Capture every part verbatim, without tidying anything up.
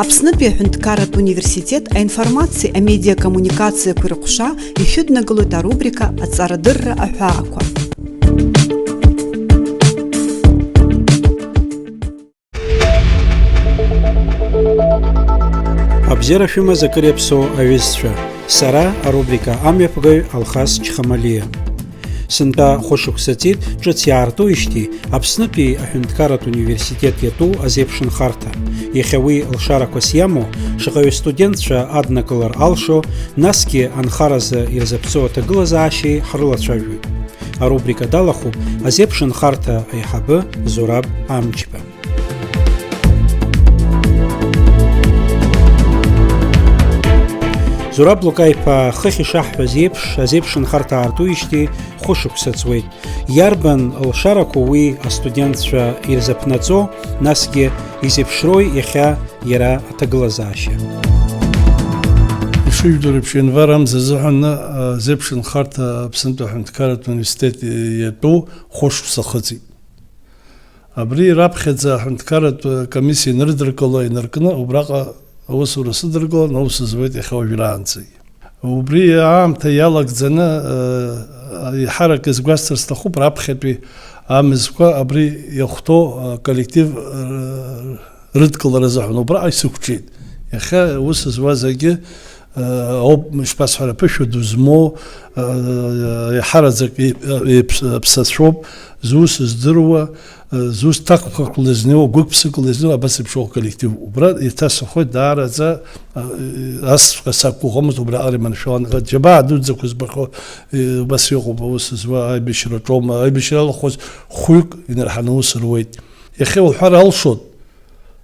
Аԥснытәи аҳәынҭқарратә университет аинформациеи амедиакоммуникациақәеи рҟәша ишәыднагалоит арубрика Аҵарадырра аҳәаақәа. Абзиара шәымаз акыр иаԥсоу аҩызцәа. Сара арубрика амҩаԥгаҩ Алхас Чхамалиа. Сынтәа хәышықәса ҵит ҿыц иаартуижьҭеи Аԥснытәи аҳәынҭқарратә университет иатәу азеиԥшынхарҭа. Иахьа уи лшарақәас иамоу шаҟаҩы студентцәа аднакылар алшо, насгьы анхаразы ирзаԥҵоу аҭагылазаашьеи ҳрылацәажәоит. Арубрика далахәуп азеиԥшынхарҭа аиҳабы Зураб Амҷба. Зураб Лукаиԥа, хыхь ишаҳҳәаз еиԥш, азеиԥшынхарҭа аартуижьҭеи хәышықәса ҵуеит. Иарбан лшарақәоу уи астудентцәа ирзаԥнаҵо, насгьы изеиԥшрои иахьа иара аҭагылазаашьа? Ишыжәдыруа еиԥш, ианвар амза азыҳәан азеиԥшынхарҭа Аԥсынтәи аҳәынҭқарратә университет иатәу хәышықәса ахыҵит. Абри раԥхьаӡа аҳәынҭқарратә комиссиа инырдыркыло, инаркны, убраҟа аусура сыдыркылан, аус зуеит иахьа уажәраанӡагьы. Убри аамҭа иалагӡаны, э, еиҳарак изгәасҭар сҭахуп, раԥхьатәи амзқәа абри иахәҭоу, э, коллектив, э, рыдкылара азыҳәан убраҟа исықәҿиеит. Иахьа аус зуаз зегьы, э, ауп, ишԥасҳәара, ԥышәа ду змоу, э, еиҳараӡак еип-, еиԥс-, аԥсацәоуп, зус здыруа, э, зус ҭакԥхықәла изнеиуа, гәык-ԥсыкла изнеиуа, абас еиԥш иҟоу коллектив. Убра еиҭасҳәоит, даараӡа, э, асҵәҟьа сақәгәыӷуамызт убраҟа иманшәалан. Џьабаа дуӡӡақәа збахьоу, э, убас иҟоуп аус зуа, аибашьраҿоума, аибашьра иалахәыз хәҩык инарҳаны аус руеит. Иахьа уҳәар алшоит,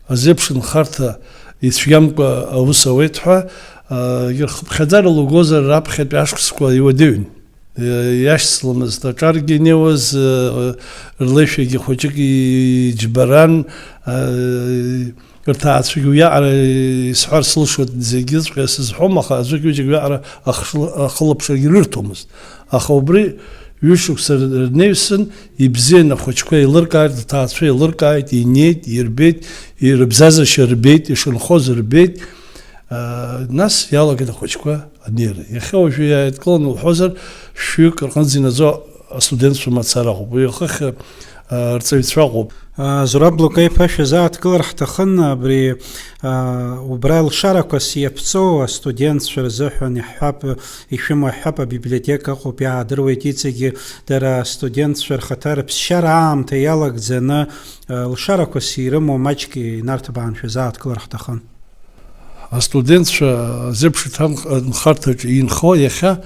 азеиԥшынхарҭа ицәгьамкәа аус ауеит ҳәа, а, ирхыԥхьаӡара лугозар, раԥхьатәи ашықәсқәа иуадаҩын. Иа-, иашьцыламызт аҿаргьы инеиуаз, а, рлеишәагьы хәыҷык иџьбаран, а, рҭаацәагьы уиаҟара исҳәар сылшоит, зегьыҵәҟьа сызҳәом, аха аӡәык-ҩыџьак уиаҟара ахшла-, ахылаԥшрагьы рырҭомызт. Аха убри ҩышықәса рнеиҩсын, ибзиан, ахәыҷқәа еилыркааит, рҭаацәа еилыркааит, инеит, ирбеит, ирыбзазашьа рбеит, ишынхоз рбеит. Нас иалагеит ахәыҷқәа анеира. Иахьа уажәы иааидкыланы уҳәозар, шәҩык рҟынӡа инаӡо астудентцәа мацара ыҟоуп. Уи ахыхь, а, рҵаҩцәа ыҟоуп. А, Зураб Лукаиԥа, шәазааҭгылар ҳҭахын, абри, а, убра лшарақәас иаԥҵоу астудентцәа рзыҳәан иаҳҳәап, ишәымоу иаҳҳәап, абиблиотека ыҟоуп, иаадыруеит иҵегьы, дара астудентцәа рхаҭа рыԥсшьара аамҭа иалагӡаны, а, лшарақәас ирымоу маҷк инарҭбаан шәазааҭгылар ҳҭахын. Астудентцәа азеиԥш иҭан-, нхарҭаҿы инхо иахьа,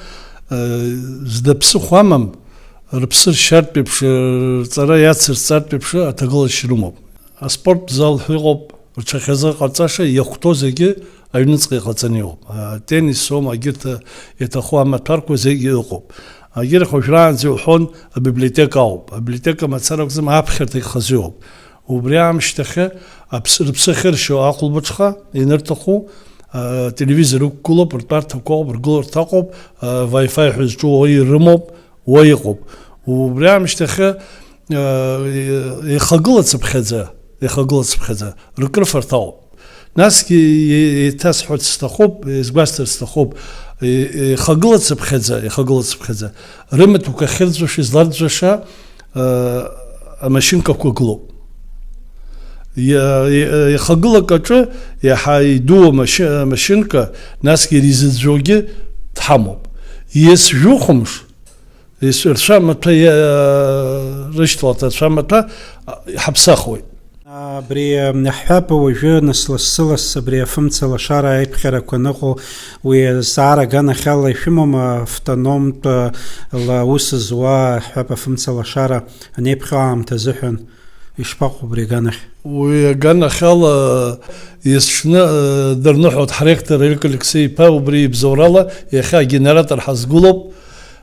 э, зда ԥсыхәа амам, рыԥсы ршьартә еиԥш, э, рҵара иацырҵартә еиԥш аҭагылазшьа рымоуп. Аспорт зал ҳәа иҟоуп, рҽахьазыҟарҵаша иахәҭоу зегьы аҩныҵҟа иҟаҵаны иҟоуп. Атеннис соума, егьырҭ иаҭаху амаҭәарқәа зегьы ыҟоуп. Егьырахь уажәраанӡа иуҳәон абиблиотека ауп. Абиблиотека мацара акәӡам, аԥхьарҭагь хазы иҟоуп. Убри аамышьҭахьы аԥс-, рыԥсы ахьыршьо ахәылбыҽха, ианырҭаху, а, телевизор ықәгылоуп, ртәарҭақәа ыҟоуп, ргыларҭа ыҟоуп, а, Wi-Fi ҳәа зҿу уаҩы ирымоуп, уа иҟоуп. Убри аамышьҭахьы, а, ихагылацыԥхьаӡа, ихагылацыԥхьаӡа ркрыфарҭа ыҟоуп. Насгьы е-, еиҭасҳәарц сҭахуп, изгәасҭарц сҭахуп, е-, ихагылацыԥхьаӡа, ихагылацыԥхьаӡа рымаҭәақәа ахьырӡәаша, изларӡәаша, а, амашьынкақәа гылоуп. Иа-, иа-, ихагылак аҿы иаҳа идуу амашьы-, амашьынка, насгьы иризыӡәӡәогьы дҳамоуп. Ес жәохәымш, ес-, рцәа маҭәа иа-, рышьҭаларҭа, рцәа маҭәа, а, иҳаԥсахуеит. Абри, м, ҳҳәап, уажәы нас лассы-ласс абри афымца лашара аиԥхьарақәа аныҟоу, уи азҵаара аганахьала ишәымоума, автономтә, ла-, ус зуа, ҳҳәап, афымца лашара анеиԥхьо аамҭа азыҳәан, ишԥаҟоу убри аганахь? Уи аганахьала есҽны, э, дырныҳәоит ҳректор Ерик Алексеи-иԥа, убри ибзоурала иахьа агенератор ҳазгылоуп.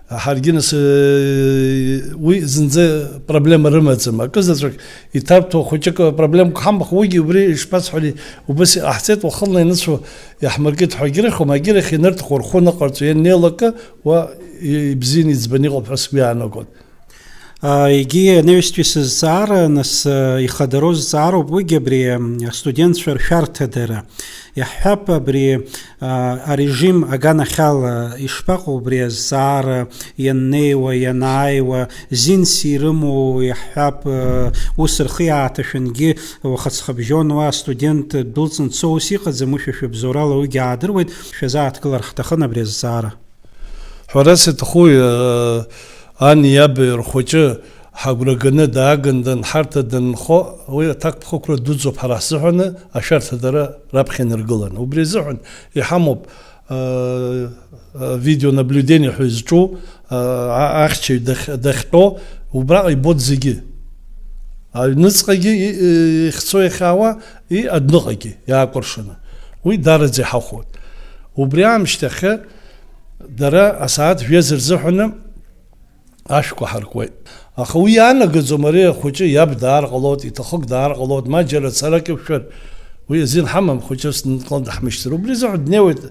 Ҳаргьы нас, э, уи зынӡа проблема рымаӡам. Акы заҵәык иҭарҭәо хәыҷык проблемқәа ҳамбахә, уигьы убри ишԥасҳәари, убас иҟаҳҵеит, уахынла ианыцәо иаҳмыркит ҳәа агьырахьом, агьырахь ианырҭаху рхәы ныҟарҵо, ианнеилакы, уа ибзианы иӡбаны иҟоуп ҳәа сгәы иаанагон. Егьи анаҩстәи сызҵаара, нас, ихадароу зҵаароуп уигьы абри, астудентцәа ршәарҭадара. Иаҳҳәап, абри, арежим аганахьала ишԥаҟоу убри азҵаара ианнеиуа, ианааиуа, зинс ирымоу, иаҳҳәап, ус рхы иааҭашәангьы, уаха ҵхыбжьон уа астудент ддәылҵны дцо ус иҟаӡам, уи шәа шәыбзоурала уигьы аадыруеит, шәазааҭгылар ҳҭахын абри азҵаара. Ҳәарас иаҭаху, ани иаби рхәыҷы ҳагәра ганы дааган данҳарҭа данынхо, уи аҭакԥхықәра дуӡӡоуп ҳара ҳзыҳәаны, ашәарҭадара раԥхьа инаргыланы. Убри азыҳәан иҳамоуп, видеонаблюдение ҳәа изҿу, ахьчаҩ дахь-, дахьтәоу, убраҟа ибоит зегьы. Аҩныҵҟагьы и-, ихцо иахьаауа, и-, адәныҟагьы иаакәыршаны. Уи дараӡа иҳахәоит. Убри аамышьҭахьы дара асааҭ жәеиза рзыҳәаны ашәқәа ҳаркуеит. Аха уи иаанагаӡом ари ахәыҷы иаб даар ҟалоит, иҭахык даар ҟалоит, ма џьара царак иқәшәар, уи азин ҳамам, хәыҷы сныкла даҳмышьҭыр. Убри азыҳәан днеиуеит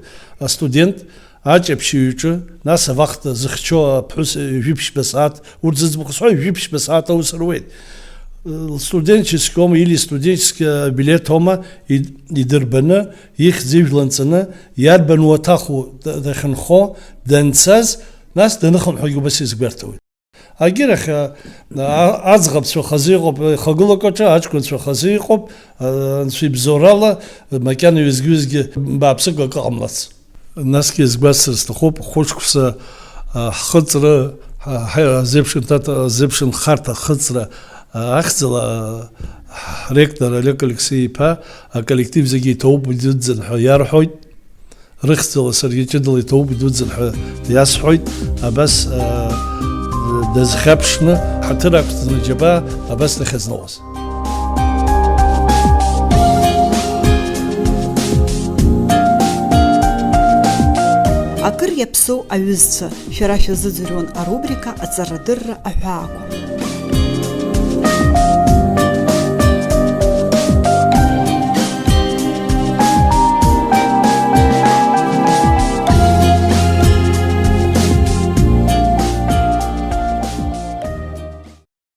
астудент аҷаԥшьаҩ иҿы, нас авахта зыхьчо аԥҳәыс ҩажәи ԥшьба сааҭ, урҭ зыӡбахә сҳәо, ҩажәи ԥшьба сааҭ аус руеит. Студенческом или студенческий билет аума ид-, идырбаны, ихьӡ ижәла нҵаны, иарбан уаҭаху да-, дахьынхо, данцаз, нас даныхынҳәуагьы убас изгәарҭауеит. Агьырахь, а, аӡӷабцәа хазы иҟоуп, ихагылоуп аҿы, аҷкәынцәа хазы иҟоуп, а, анцәа ибзоурала, макьана ҩызгьы-ҩызгьы бааԥсык акы ҟамлац. Насгьы иазгәасҭар сҭахуп, хәышықәса, а, ҳхыҵра, ҳа-, ҳа-, азеиԥшынҭат-, азеиԥшынхарҭа ахыҵра, а, ахьӡала, а, ҳректор Олег Алексеи-иԥа аколлектив зегьы иҭоуп, идуӡӡан ҳәа иарҳәоит. Рыхьӡала саргьы ҷыдала иҭоуп, идуӡӡан ҳәа иасҳәоит. Абас, а, дазхьаԥшны, ҳаҭыр ақәҵаны џьабаа, абас дахьазныҟәаз. Акыр иаԥсоу аҩызцәа, шәара шәазыӡырҩуан арубрика Аҵарадырра аҳәаақәа.